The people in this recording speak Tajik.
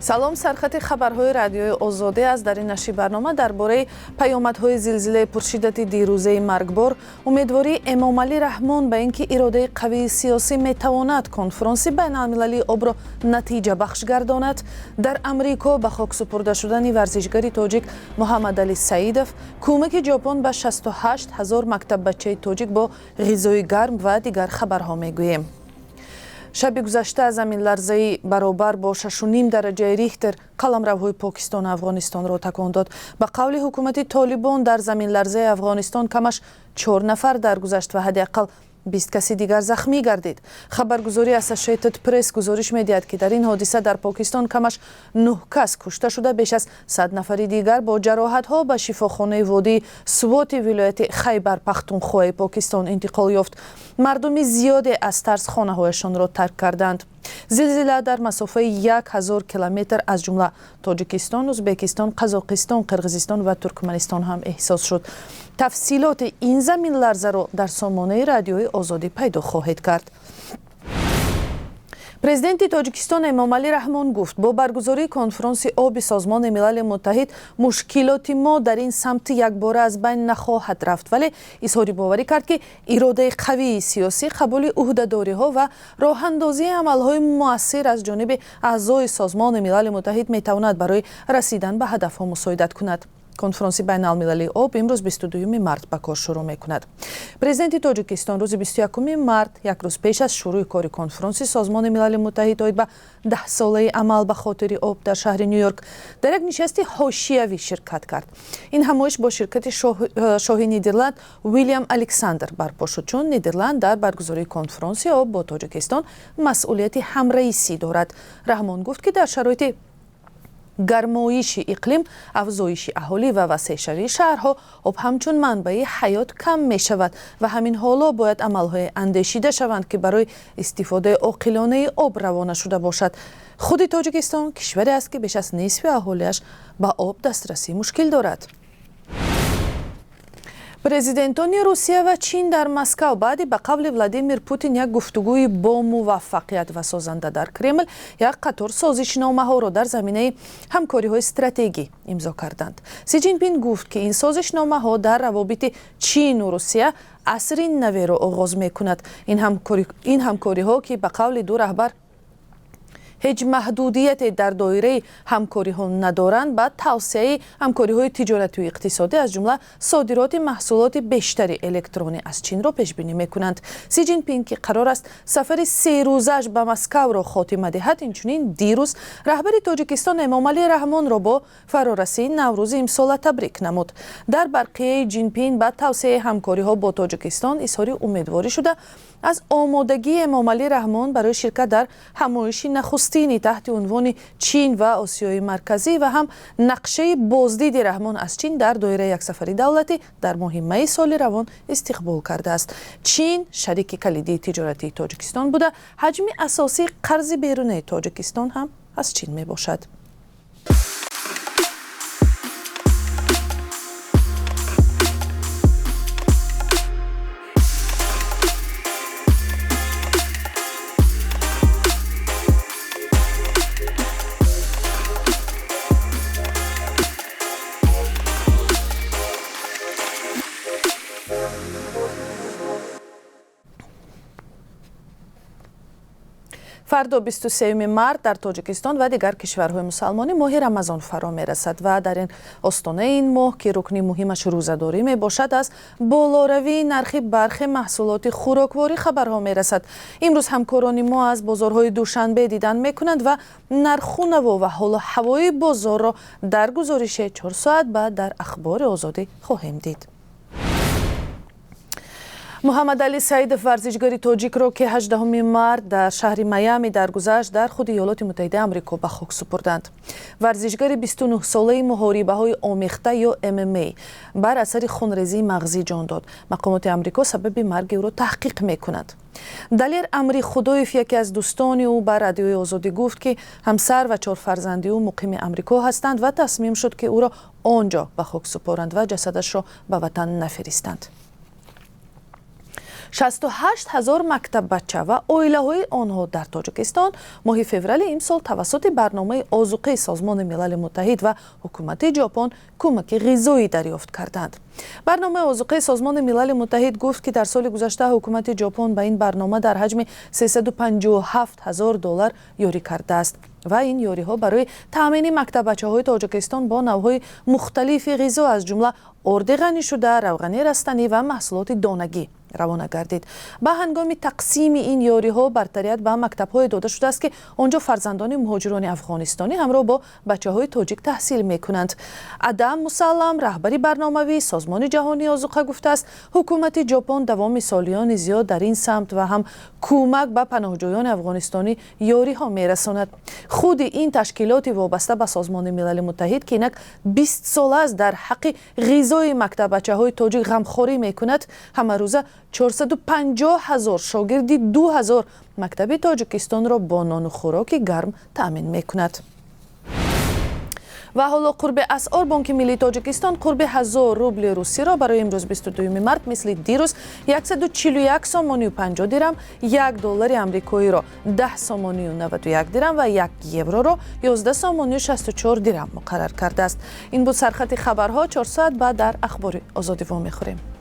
Салом, сархати хабарҳои Радиои Озодӣ аст. Дар ин нашри барнома дар бораи паёмадҳои зилзилаи пуршиддати дирӯзаи маргбор, умедвории Эмомалӣ Раҳмон ба ин ки иродаи қавии сиёсӣ метавонад конфронси байналмилалии обро натиҷабахш гардонад, дар Амрико ба хок супурда шудани варзишгари тоҷик Муҳаммадалӣ Саидов, кӯмаки Ҷопон ба 68 ҳазор мактаббачаи тоҷик бо ғизои гарм ва дигар хабарҳо мегӯем. Шаби гузашта заминларзаи баробар бо 6.5 дараҷаи Рихтер қаламравҳои Покистону Афғонистонро такон дод. Ба қавли ҳукумати Толибон, дар заминларзаи Афғонистон камаш 4 нафар даргузашт ва ҳадди ақал 20 каси дигар захмӣ гардид. Хабаргузории Associated Press гузориш медиҳад, ки дар ин ҳодиса дар Покистон камаш 9 кас кушта шуда, беш аз 100 нафари дигар бо ҷароҳатҳо ба шифохонаи водии Своти вилояти Хайбар Пахтунхои Покистон интиқол ёфт. Мардуми зиёде аз тарс хонаҳояшонро тарк карданд. Зилзила дар масофаи 1000 километр аз ҷумла Тоҷикистон, Ӯзбекистон, Қазоқистон, Қирғизистон ва Туркманистон ҳам эҳсос шуд. Тафсилоти ин заминларзаро дар сомонаи Радиои Озодӣ пайдо хоҳед кард. Президенти Тоҷикистон Эмомалӣ Раҳмон гуфт, бо баргузории конфронси оби Созмони Милали Муттаҳид мушкилоти мо дар ин самт якбора аз байн нахоҳад рафт, вале изҳори боварӣ кард, ки иродаи қавии сиёсӣ, қабули ӯҳдадориҳо ва роҳандозии амалҳои муассир аз ҷониби аъзои Созмони Милали Муттаҳид метавонад барои расидан ба ҳадафҳо мусоидат кунад. Конфронси байналмилалии об имрӯз 22 март ба кор шурӯъ мекунад. Президенти Тоҷикистон рӯзи 21 март, як рӯз пеш аз шурӯи кори конфронси Созмони Милали Муттаҳид оид ба 10-солаи амал ба хотири об дар шаҳри Нью-Йорк, дар як нишасти ҳошиявӣ ширкат кард. Ин ҳамоиш бо ширкати шоҳи Нидерланд Уилям Александр барпо шуд, чун Нидерланд дар баргузории конфронси об бо Тоҷикистон масъулияти ҳамраисӣ дорад. Раҳмон гуфт, ки дар шароити гармоиши иқлим, афзоиши аҳолӣ ва васеъшавии шаҳрҳо об ҳамчун манбаи ҳаёт кам мешавад ва ҳамин ҳоло бояд амалҳое андешида шаванд, ки барои истифодаи оқилонаи об равона шуда бошад. Худи Тоҷикистон кишваре аст, ки беш аз нисфи аҳолиаш ба об дастрасӣ мушкил дорад. Президентони Русия ва Чин дар Москав баъди ба қавли Владимир Путин як гуфтугӯи бомуваффақият ва созанда дар Кремл як қатор созишномаҳоро дар заминаи ҳамкориҳои стратегӣ имзо карданд. Си Ҷинпин гуфт, ки ин созишномаҳо дар равобити Чину Русия асри наверо оғоз мекунад. Ин ҳамкориҳо, ки ба қавли ду раҳбар ҳеҷ маҳдудияте дар доираи ҳамкориҳо надоранд, ба тавсеаи ҳамкориҳои тиҷоратию иқтисодӣ, аз ҷумла содироти маҳсулоти бештари электронӣ аз Чинро пешбинӣ мекунанд. Си Ҷинпин, ки қарор аст сафари серӯзааш ба Москавро хотима диҳад, инчунин дирӯз раҳбари Тоҷикистон Эмомалӣ Раҳмонро бо фарорасии Наврӯзи имсола табрик намуд. Дар барқияи Ҷинпин ба тавсеаи ҳамкориҳо бо Тоҷикистон изҳори умедворӣ шуда, аз омодагии Эмомалӣ Раҳмон барои ширкат дар ҳамоиши нахустини таҳти унвони Чин ва Осиёи Марказӣ ва ҳам нақшаи боздиди Раҳмон аз Чин дар доираи як сафари давлатӣ дар моҳи майи соли равон истиқбол кардааст. Чин шарики калидии тиҷоратии Тоҷикистон буда, ҳаҷми асосии қарзи берунаи Тоҷикистон ҳам аз Чин мебошад. Фардо 23 март дар Тоҷикистон ва дигар кишварҳои мусалмонӣ моҳи Рамазон фаро мерасад ва дар ин остонаи ин моҳ, ки рукни муҳимаш рӯзадорӣ мебошад, аз болоравии нархи бархе маҳсулоти хӯрокворӣ хабарҳо мерасад. Имрӯз ҳамкорони мо аз бозорҳои Душанбе дидан мекунанд ва нархунаво ва ҳолу ҳавои бозорро дар гузориши 4 соат баъд дар Ахбори Озодӣ хоҳем дид. Муҳаммадалӣ Саидов, варзишгари тоҷикро, ки 18 март дар шаҳри Майами даргузашт, дар худи Иёлоти Муттаҳидаи Амрико ба хок супурданд. Варзишгари 29-солаи муҳорибаҳои омехта ё ММА бар асари хунрезии мағзӣ ҷон дод. Мақомоти Амрико сабаби марги ӯро таҳқиқ мекунад. Далер Амри Худоев, яке аз дӯстони ӯ, ба Радиои Озодӣ гуфт, ки ҳамсар ва 4 фарзанди ӯ муқими Амрико ҳастанд ва тасмим шуд, ки ӯро он ҷо ба хок супоранд ва ҷасадашро ба ватан нафиристанд. 68 ҳазор мактаббача ва оилаҳои онҳо дар Тоҷикистон моҳи феврали имсол тавассути барномаи озуқаи Созмони Милали Муттаҳид ва ҳукумати Ҷопон кӯмаки ғизоӣ дарёфт карданд. Барномаи озуқаи Созмони Милали Муттаҳид гуфт, ки дар соли гузашта ҳукумати Ҷопон ба ин барнома дар ҳаҷми 357 ҳазор доллар ёрӣ кардааст ва ин ёриҳо барои таъмини мактаббачаҳои Тоҷикистон бо навъҳои мухталифи ғизо, аз ҷумла орди ғанишуда, равғани растанӣ ва маҳсулоти донагӣ равона гардид. Ба ҳангоми тақсими ин ёриҳо бартарият ба мактабҳое дода шудааст, ки он ҷо фарзандони муҳоҷирони афғонистонӣ ҳамроҳ бо бачаҳои тоҷик таҳсил мекунанд. Адам Мусаллам, раҳбари барномавии Созмони ҷаҳонии озуқа, гуфтааст, ҳукумати Ҷопон давоми солиёни зиёд дар ин самт ва ҳам кӯмак ба паноҳҷӯёни афғонистонӣ ёриҳо мерасонад. Худи ин ташкилоти вобаста ба Созмони Милали Муттаҳид, ки инак 20 сол аст дар ҳаққи ғизои мактаббачаҳои тоҷик ғамхорӣ мекунад, ҳамарӯза 450 ҳазор шогирди 2000 мактаби Тоҷикистонро бо нону хӯроки гарм таъмин мекунад. Ва ҳоло қурби асъор. Бонки миллии Тоҷикистон қурби 1000 рубли русиро барои имрӯз, 22 март, мисли дирӯз 141 сомонию 50 дирам, 1 доллари амрикоиро 10 сомонию 91 дирам ва 1 евроро 11 сомонию 64 дирам муқаррар кардааст. Ин буд сархати хабарҳо. 4 соат баъд дар Ахбори Озодӣ вомехӯрем.